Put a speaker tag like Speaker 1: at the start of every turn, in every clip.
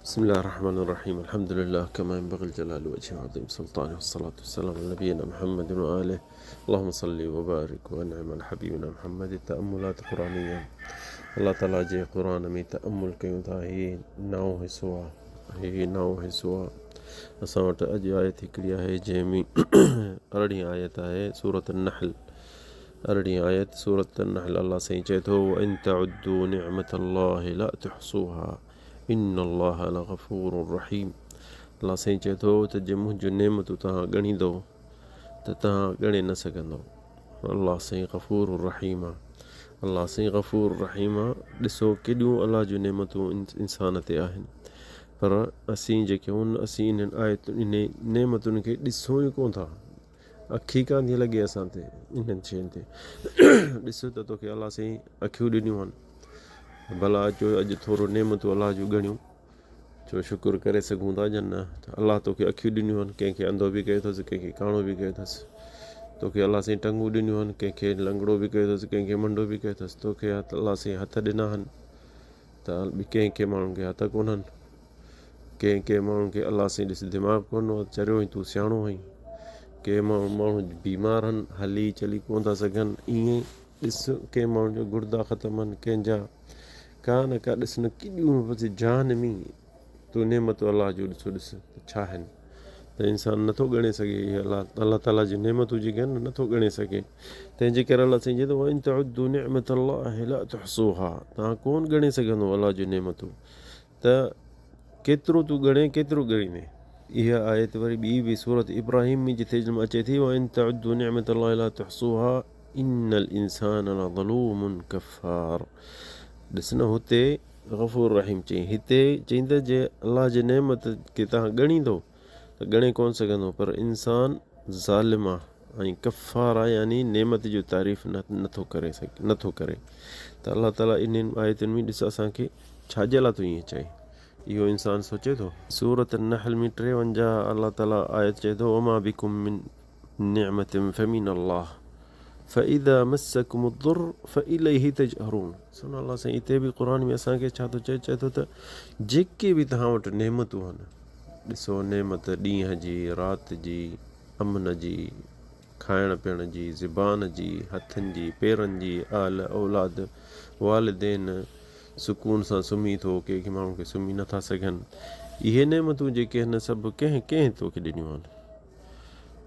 Speaker 1: بسم الله الرحمن الرحيم الحمد لله كما ينبغي الجلال وجهه وعظيم سلطانه، والصلاة والسلام على نبينا محمد وآله. اللهم صل وبارڪ وانعم على حبيبنا محمد. تأملات قرآنية، الله تعالي جي قرآن ۾ تأمل ڪيون ٿا. هي نائون حصو آ، هي نائون حصو آ. اسان وٽ اڄ آيت هڪڙي آهي، جنهن ۾ 18 آيت آهي، سورة النحل، 18 آيت سورة النحل. الله سائين چئي ٿو: وإن تعدوا نعمة الله لا تحصوها ان الله لغفور رحيم. الله سائين چئي ٿو ته جي منهنجون نعمتون توهان ڳڻيندو ته توهان ڳڻي نه سگهندو. الله سائين غفور رحيم آ، الله سائين غفور رحيم آ. ڏسو ڪيڏيون الله جون نعمتون انسان تي آهن، پر اسين جيڪي آهيون اسين انهن آيتن، انهن نعمتن کي ڏسون ئي ڪونه ٿا. اک ئي ڪانه ٿي لڳي اسان تي انهن شين تي. ڏس ته توکي الله سائين اکيون ڏنيون آهن، ڀلا اچو اڄ ٿورو نعمتون الله جون ڳڻيون، ڇو شڪر ڪري سگهون ٿا يا نه؟ الله توکي اکيون ڏنيون آهن، ڪنهن کي انڌو به ڪيو اٿس، ڪنهن کي ڪاڻو به ڪيو اٿس. توکي الله سائين ٽنگون ڏنيون آهن، ڪنهن کي لنگڙو به ڪيو اٿس، ڪنهن کي منڊو به ڪيو اٿس. توکي الله سائين هٿ ڏنا آهن ته ڪنهن ڪنهن ماڻهن کي هٿ ڪونهن. ڪنهن ڪنهن ماڻهن کي الله سائين ڏس دماغ ڪونه هو، چريو آهين تون، سياڻو آهين. ڪي ماڻهو بيمار آهن، هلي چلي ڪونه ٿا سگهن. ائين ڏس ڪنهن ماڻهن جا گردا ختم آهن، ڪنهن جا ڪا نه ڪا. ڏس نه ڪيڏيون بس جان ۾ تون نعمتون الله جون ڏسو، ڏس ته ڇا آهن، ته انسان نٿو ڳڻي سگهي. اهي الله الله تعاليٰ جون نعمتون جيڪي آهن نٿو ڳڻي سگهي. تنهن جي ڪري الله سائين چئي ٿو: وان تعدوا نعمت الله لا تحصوها. توهان ڪونه ڳڻي سگهندو الله جون نعمتون، ته ڪيترو تون ڳڻين، ڪيترو ڳڻيندين؟ اها آيت وري ٻي به سورة ابراهيم ۾ جٿي جنم اچي ٿي: وان تعدوا نعمت الله لا تحصوها ان الانسان لظلوم ڪفار. ڏس نه هتي غفور رحيم چئين، هتي چئين ته جي الله جي نعمت کي توهان ڳڻيندو ته ڳڻي ڪونه سگهندو، پر انسان ظالم آ ۽ ڪفار آ، يعني نعمت جو تعريف نٿو ڪري سگهي، نٿو ڪري. ته الله تعالي انهن آيتن ۾ ڏس اسان کي ڇا جي لاء ٿو ائين چئي، اهو انسان سوچي ٿو. سورة النحل ۾ 53 الله تعالي آيت چئي ٿو: وما بكم من نعمة فمن الله فاذا مسڪم الضر فاليه تجأرون. سن الله سائين اتي به قرآن ۾ اسان کي ڇا ٿو چئي؟ چئي ٿو ته جيڪي به توهان وٽ نعمتون آهن، ڏسو نعمت ڏينهن جي، رات جي، امن جي، کائڻ پيئڻ جي، زبان جي، هٿن جي، پيرن جي، اهل اولاد، والدين، سڪون سان سمهي ٿو، ڪي ڪي ماڻهو کي سمهي نٿا سگهن. اهي نعمتون جيڪي آهن سڀ ڪنهن ڪنهن توکي ڏنيون آهن؟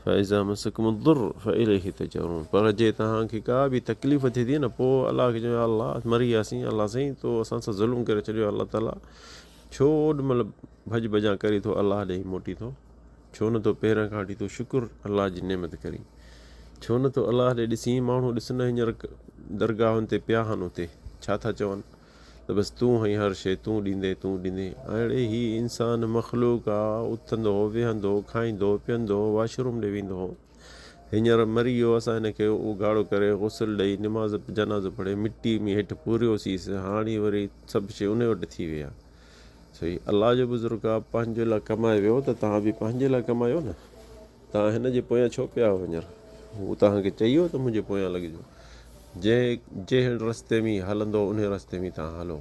Speaker 1: فاذا مسڪم الضر فاليه تجرون. پر جي توهان کي ڪا به تڪليف ٿئي ٿي نه، پوء الله کي چئو يا الله مري وياسين، الله سائين تو اسان سان ظلم ڪري ڇڏيو. الله تعالي ڇو اوڏ مهل ڀڄ ڀڄان ڪري ٿو، الله ڏي موٽي ٿو؟ ڇو نه ٿو پهريان کان وٺي تون شڪر الله جي نعمت ڪرين؟ ڇو نه ٿو الله ڏي ڏسين؟ ماڻهو ڏس نه هينئر درگاهن تي پيا آهن، اتي ڇا ٿا چون ته بس تون هئين هر شيء، تون ڏيندين، تون ڏيندين. اڙي هي انسان مخلوق آ، اٿندو هو، ويهندو هو، کائيندو هو، پيئندو هو، واش روم ڏي ويندو هو. هينئر مري ويو، اسان هن کي اگهاڙو ڪري غسل ڏئي نماز جنازو پڙهي مٽي ۾ هيٺ پوريوسيس، هاڻي وري سڀ شيء ان وٽ ٿي وئي آ. سو هي الله جو بزرگ آ، پنهنجي لاء ڪمائي ويو ته توهان به پنهنجي لاء ڪمايو نه. توهان هن جي پويان ڇو پيا آهيو هينئر؟ هو توهان کي چئي ويو ته منهنجي پويان لڳجو. جنهن جنهن رستي ۾ هلندو انهي رستي ۾ توهان هلو.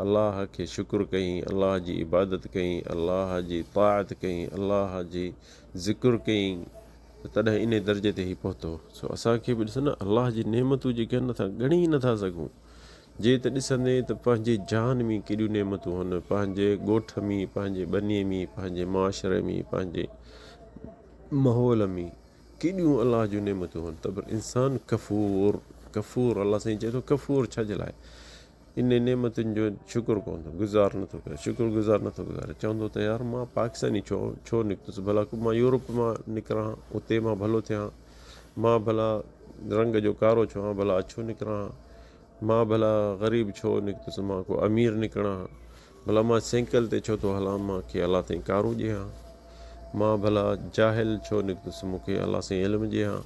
Speaker 1: الله کي شڪر ڪئين، الله جي عبادت ڪئين، الله جي طاعت ڪئين، الله جي ذڪر ڪئين ته تڏهن انهي درجي تي هي پهتو. سو اسان کي به ڏس نه الله جي نعمتون جيڪي آهن اسان ڳڻي ئي نٿا سگهون. جي ته ڏسندين ته پنهنجي جهان ۾ ڪيڏيون نعمتون هن، پنهنجي ڳوٺ ۾، پنهنجي ٻني ۾، پنهنجي معاشري ۾، پنهنجي ماحول ۾ ڪيڏيون الله جون نعمتون هن، ته پر انسان ڪفور، ڪفور، الله سائين چئي ٿو ڪفور ڇا جي لاء؟ ان نعمتن جو شڪر ڪونه ٿو گذار نٿو ڪري، شڪر گذار نٿو گذاري. چوندو ته يار مان پاڪستاني ڇو ڇو نڪتس، ڀلا مان يورپ مان نڪران اتي مان ڀلو ٿيان، مان ڀلا رنگ جو ڪارو ڇو آهيان، ڀلا اڇو نڪران، مان ڀلا غريب ڇو نڪتس، مان ڪو امير نڪران، ڀلا مان سائيڪل تي ڇو ٿو هلان، مان کي الله سائين ڪارون ڏي ها، مان ڀلا جاهل ڇو نڪتس، مون کي الله سائين علم ڏي ها.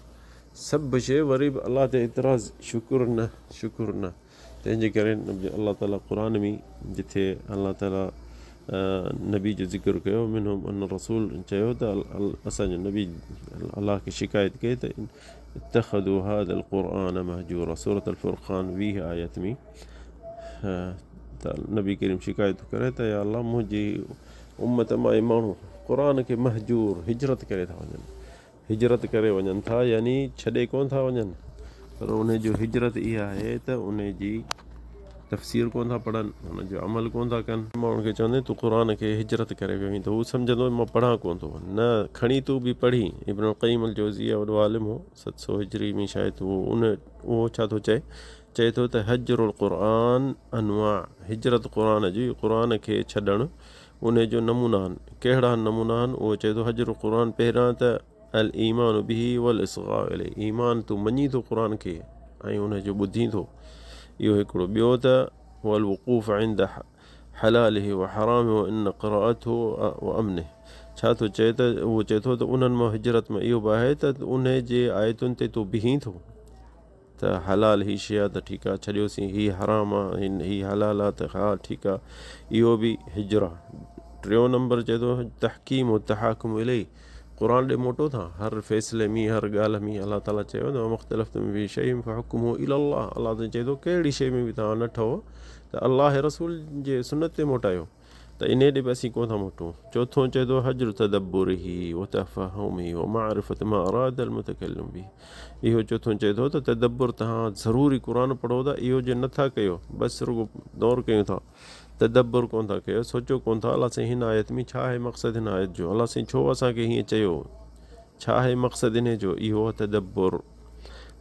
Speaker 1: سڀ شيء وري به الله تي اعتراض، شڪر نه، شڪر نه. تنهن جي ڪري الله تعالي قرآن ۾ جٿي الله تعالي نبي جو ذڪر ڪيو، منهم ان رسول چيو ته اسان جو نبي الله کي شڪايت ڪئي ته اتخذوا هذا القرآن مهجورا، سورة الفرقان 20 آيت ۾ ته نبي ڪريم شڪايت ٿو ڪري ته يا الله منهنجي امت مان اهي ماڻهو قرآن کي مهجور، هجرت ڪري ٿا وڃن، هجرت ڪري وڃن ٿا يعني ڇڏي ڪونه ٿا وڃن پر انهي جو هجرت اها آهي ته انهي جي تفسير ڪونه ٿا پڙهن، ان جو عمل ڪونه ٿا ڪن. ماڻهن کي چوندين تون قرآن کي هجرت ڪري ويو آهين ته هو سمجهندو مان پڙهان ڪونه ٿو. نه کڻي تون به پڙهين. ابن القيم الجوزيه وڏو عالم هو، 700 هجري ۾ شايد هو ان اهو ڇا ٿو چئي؟ چئي ٿو ته هجر القرآن انواع، هجرت قرآن جي، قرآن کي ڇڏڻ، انهي جو نمونا آهن. ڪهڙا نمونا آهن؟ اهو چئي ٿو هجر القرآن پهريان ته الايمان به والاصغاء اليه، ايمان تون مڃين ٿو قرآن کي ۽ انهي جو ٻڌين ٿو، اهو هڪڙو. ٻيو ته والوقوف عند حلاله وحرامه وان قراءته وامنه، ڇا ٿو چئي ته اهو چئي ٿو ته انهن مان هجرت مان اهو به آهي ته انهي جي آيتن تي تون بيهين ٿو. ته حلال هي شيء آ ته ٺيڪ آ ڇڏيوسين، هي حرام آ هي حلال آ ته ها ٺيڪ آ، اهو به هجر آ. ٽيون نمبر چئي ٿو تحڪيم و تحاڪم اليه، قرآن ڏي موٽو ٿا هر فيصلي ۾ هر ڳالهه ۾ الله تعالي چيو ته وما اختلفتم في شيء فحڪمه الي الله، الله تعالي چئي ٿو ڪهڙي شيء ۾ به توهان نه ٺهو ته الله رسول جي سنت تي موٽايو. ته انهيء ڏي به اسين ڪونه ٿا موٽون. چوٿون چئي ٿو، هجر تدبره وتفهمه ومعرفة ما اراد المتڪلم به اهو چوٿون چئي ٿو ته تدبر توهان ضروري قرآن پڙهو ٿا اهو جي نٿا ڪيو بس رڳو دور ڪيون ٿا تدبر ڪونه ٿا ڪيو سوچو ڪونه ٿا الله سائين هن آيت ۾ ڇا آهي مقصد هن آيت جو الله سائين ڇو اسان کي هيئن چيو ڇا آهي مقصد انهي جو اهو تدبر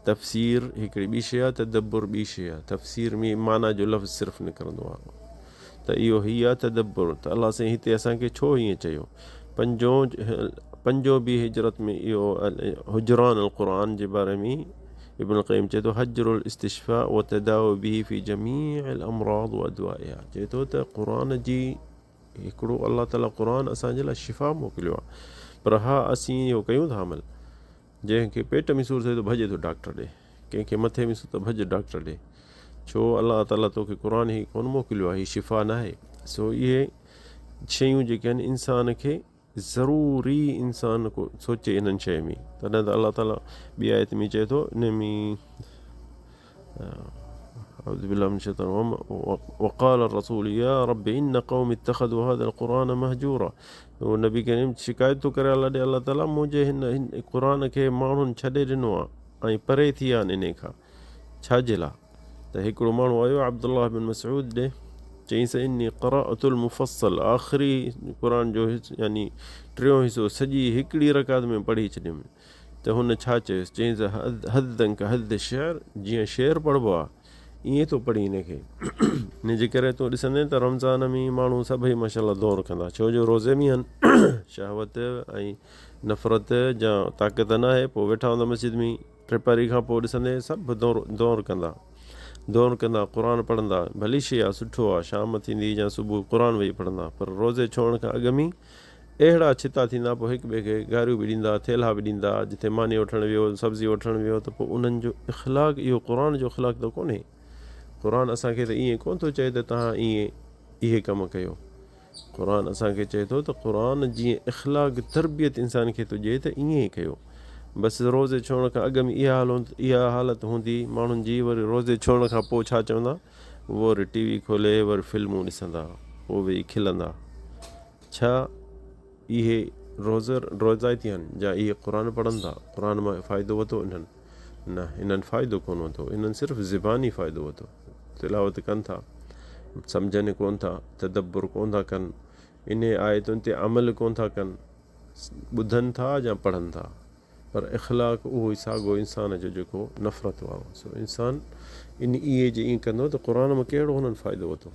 Speaker 1: تفسير هڪڙي ٻي شيء آهي تدبر ٻي شيء آهي تفسير ۾ معنيٰ جو لفظ صرف نڪرندو آهي ته اهو هي آهي تدبر ته الله سائين هتي اسان کي ڇو ائين چيو پنجون پنجون به هجرت ۾ اهو هجران القرآن جي باري ۾ ابن القيم چئي ٿو هجر الاستشفاء وتداوي به في جميع الامراض وادوائها چئي ٿو ته قرآن جي هڪڙو الله تعالي قرآن اسان جي لاء شفا موڪليو آهي پر ها اسين اهو ڪيون ٿا عمل جنهن کي پيٽ ۾ سور ٿئي ٿو ڀڄي ٿو ڊاڪٽر ڏي ڪنهن کي مٿي ۾ سور ته ڀڄ ڊاڪٽر ڏي ڇو الله تعالي توکي قرآن هي ڪونه موڪليو آهي هي شفا ناهي سو اهي شيون جيڪي آهن انسان کي ضروري انسان کو سوچي انهن شين ۾ تڏهن ته الله تعالي ٻي آيت ۾ چئي ٿو ان ۾ اعوذ بالله من الشيطان وقال الرسول يا رب ان قوم اتخذوا هذا القرآن مهجورا هو نبي ڪريم شڪايت ٿو ڪري الله ڏي الله تعالي منهنجي هن قرآن کي ماڻهن ڇڏي ڏنو آهي ۽ پري ٿي ويا آهن انهي کان ڇا جي لاء ته هڪڙو ماڻهو آيو عبدالله بن مسعود ڏي چيائينس اني قرأت المفصل آخري قرآن جو يعني ٽيون حصو سڄي هڪڙي رڪعت ۾ پڙهي ڇڏيم ته هن ڇا چيس چيائينس حظا ڪحظ الشعر جيئن شعر پڙهبو آهي ائين ٿو پڙهين ان کي ان جي ڪري تون ڏسندين ته رمضان ۾ ماڻهو سڀئي ماشاء الله دور ڪندا ڇو جو روزي ۾ آهن شهوت ۽ نفرت جا طاقت ناهي پوء ويٺا هوندا مسجد ۾ ٽپهري کان پوء ڏسندين سڀ دور دور ڪندا دور ڪندا قرآن پڙهندا ڀلي شيء آ سٺو آ شام ٿيندي يا صبح قرآن ويهي پڙهندا پر روزي ڇوڙڻ کان اڳ ۾ اهڙا ڇتا ٿيندا پوء هڪ ٻئي کي گاريون به ڏيندا ٿيلها به ڏيندا جتي ماني وٺڻ ويو سبزي وٺڻ ويو ته پوء انهن جو اخلاق اهو قرآن جو اخلاق ته ڪونهي قرآن اسان کي ته ائين ڪونه ٿو چئي ته توهان ائين اهي ڪم ڪيو قرآن اسان کي چئي ٿو ته قرآن جيئن اخلاق تربيت انسان کي ٿو ڏئي ته ائين ئي ڪيو. بس روزي ڇوڙڻ کان اڳ ۾ اها حالت هوندي ماڻهن جي وري روزي ڇوڙڻ کان پوء ڇا چوندا وري ٽي وي کولي وري فلمون ڏسندا پوء ويهي کلندا ڇا اهي روزا روزائتي آهن جا اهي قرآن پڙهن ٿا قرآن مان فائدو ورتو انهن نه انهن فائدو ڪونه ورتو انهن صرف زباني فائدو ورتو تلاوت ڪن ٿا سمجهن ڪونه ٿا تدبر ڪونه ٿا ڪن انهي آيتن تي عمل ڪونه ٿا ڪن ٻڌن ٿا يا پڙهن ٿا پر اخلاق اهو ئي ساڳو انسان جو جيڪو نفرت وارو سو انسان ان اهي جي ائين ڪندو ته قرآن مان ڪهڙو هنن فائدو ورتو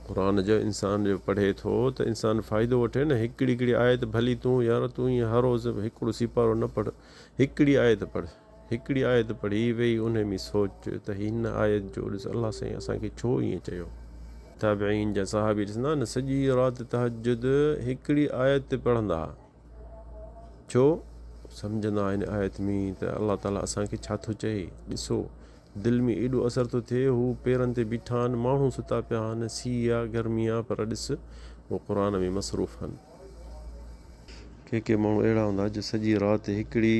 Speaker 1: قرآن جو انسان جو پڙهي ٿو ته انسان فائدو وٺي نه هڪڙي هڪڙي آيت ڀلي تون يار تون ائين هر روز هڪڙو سيپارو نه پڙهه هڪڙي آيت پڙهه، هڪڙي آيت پڙهي ويهي انهي ۾ سوچ ته هن آيت جو ڏس الله سائين اسان کي ڇو ائين چيو. تابعين جا صحابي ڏسندا نه سڄي رات تهجد هڪڙي آيت تي پڙهندا ها ڇو سمجهندا هن آيت ۾ ته الله تعالي اسان کي ڇا ٿو چئي ڏسو دل ۾ ايڏو اثر ٿو ٿئي هو پيرن تي بيٺا آهن ماڻهو ستا پيا آهن سيء آ گرمي آ پر ڏس هو قرآن ۾ مصروف آهن. ڪي ڪي ماڻهو اهڙا هوندا جو سڄي رات هڪڙي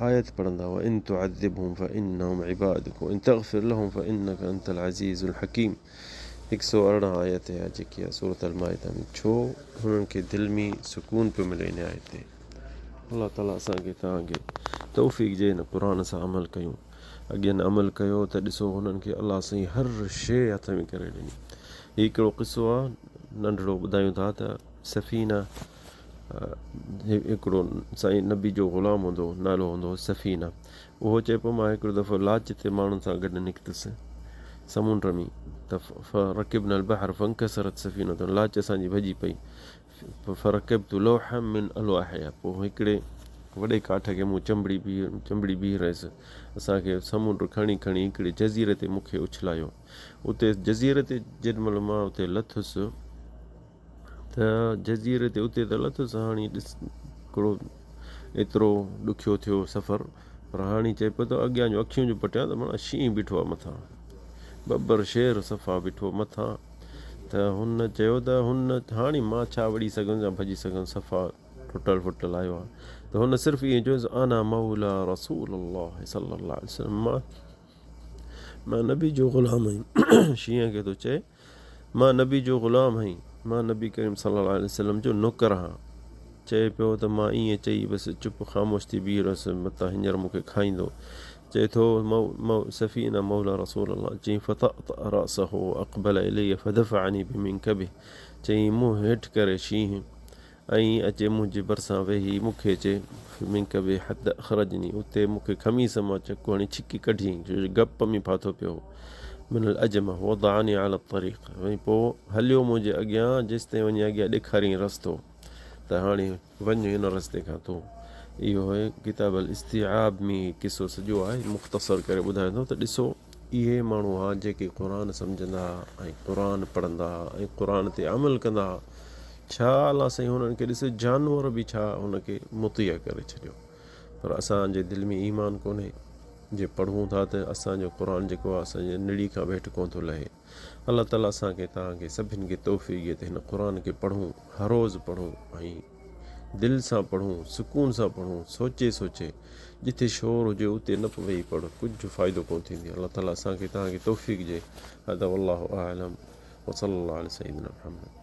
Speaker 1: آيت پڙهندا هئا ان تعذبهم فانهم عبادك وان تغفر لهم فانك انت العزيز الحڪيم. 118 آيت آهي جيڪي آهي سورة المائده ۾، ڇو هنن کي دل ۾ سڪون پيو ملي ان آيت تي. الله تعالي اسان کي توهان کي توفيق ڏي هن قرآن سان عمل ڪيون. اڳين عمل ڪيو ته ڏسو هنن کي الله سائين هر شيء هٿ ۾ ڪري ڏني. هي هڪڙو قصو آهي ننڍڙو ٻڌايون ٿا ته سفينه هڪڙو سائين نبي جو غلام هوندو هو نالو هوندو هو سفينه اهو چئي پيو مان هڪڙو دفعو لاچ تي ماڻهن سان گڏ نڪتس سمنڊ ۾ ته فرڪبنا البحر فانڪسرت سفينتنا لاچ اسان جي ڀڄي پئي فرڪبت لوحا من الواحها پوء هڪڙي وڏي ڪاٺ کي مون چنبڙي بيهه چنبڙي بيهه رهيس اسان کي سمنڊ کڻي کڻي هڪڙي جزيري تي مون کي اڇلايو اتي جزيري تي جيڏي مهل مان اتي لٿس ته جزيري تي اتي ته لٿس هاڻي ڏس هڪڙو ايترو ڏکيو ٿيو سفر پر هاڻي چئي پيو ته اڳيان جو اکيون جو پٽيان ته معنيٰ شينهن بيٺو آهي مٿان ببر شير صفا بيٺو مٿان ته هن چيو ته هن هاڻي مان ڇا وڙهي سگهندس يا ڀڄي سگهندس صفا ٽٽل ڦٽل آيو آهي ته هن صرف ائين چيو انا مولا رسول الله صلي الله عليه وسلم مان نبي جو غلام آهيان شينهن کي ٿو چئي مان نبي جو غلام هئين، مان نبي ڪريم صلي الله عليه وسلم جو نوڪر هان. چئي پيو ته مان ائين چئي بس چپ خاموش ٿي بيهي رهيس متان هينئر مون کي کائيندو. چئي ٿو سفينه موليٰ رسول الله چيائين فطأطأ رأسه واقبل الي فدفعني بمنڪبه چيائين منهن هيٺ ڪري شينهن ۽ اچي منهنجي ڀرسان ويهي مون کي چئي، منڪبي حتي اخرجني اتي مون کي قميص مان چڪ هڻي ڇڪي ڪڍيائين، ڇو جو گپ ۾ ڦاٿو پيو هو. من العجمه وضعني علي الطريق ۽ پوء هليو منهنجي اڳيان جيستائين وڃي اڳيان ڏيکاريائين رستو ته هاڻي وڃ هن رستي کان تون. اهو آهي ڪتاب الاستيعاب ۾ هي قصو سڄو آهي مختصر ڪري ٻڌايان ٿو ته ڏسو اهي ماڻهو ها جيڪي قرآن سمجهندا ها ۽ قرآن پڙهندا ها ۽ قرآن تي عمل ڪندا ها. ڇا الله سائين هنن کي ڏس جانور به ڇا هن کي مطيع ڪري ڇڏيو پر اسان جي دل ۾ ايمان ڪونهي جي پڙهون ٿا ته اسان جو قرآن جيڪو آهي اسان جي نڙي کان به هيٺ ڪونه ٿو لهي الله تعالي اسان کي توهان کي سڀن کي توفيق ڏي ته هن قرآن کي پڙهون هر روز پڙهون ۽ دل سان پڙهون سڪون سان پڙهون سوچي سوچي جتي شور هجي اتي نه ويهي پڙهه ڪجهه فائدو ڪونه ٿيندي الله تعالي اسان کي توهان کي توفيق ڏي هذا والله اعلم وصلي الله علي سيدنا محمد.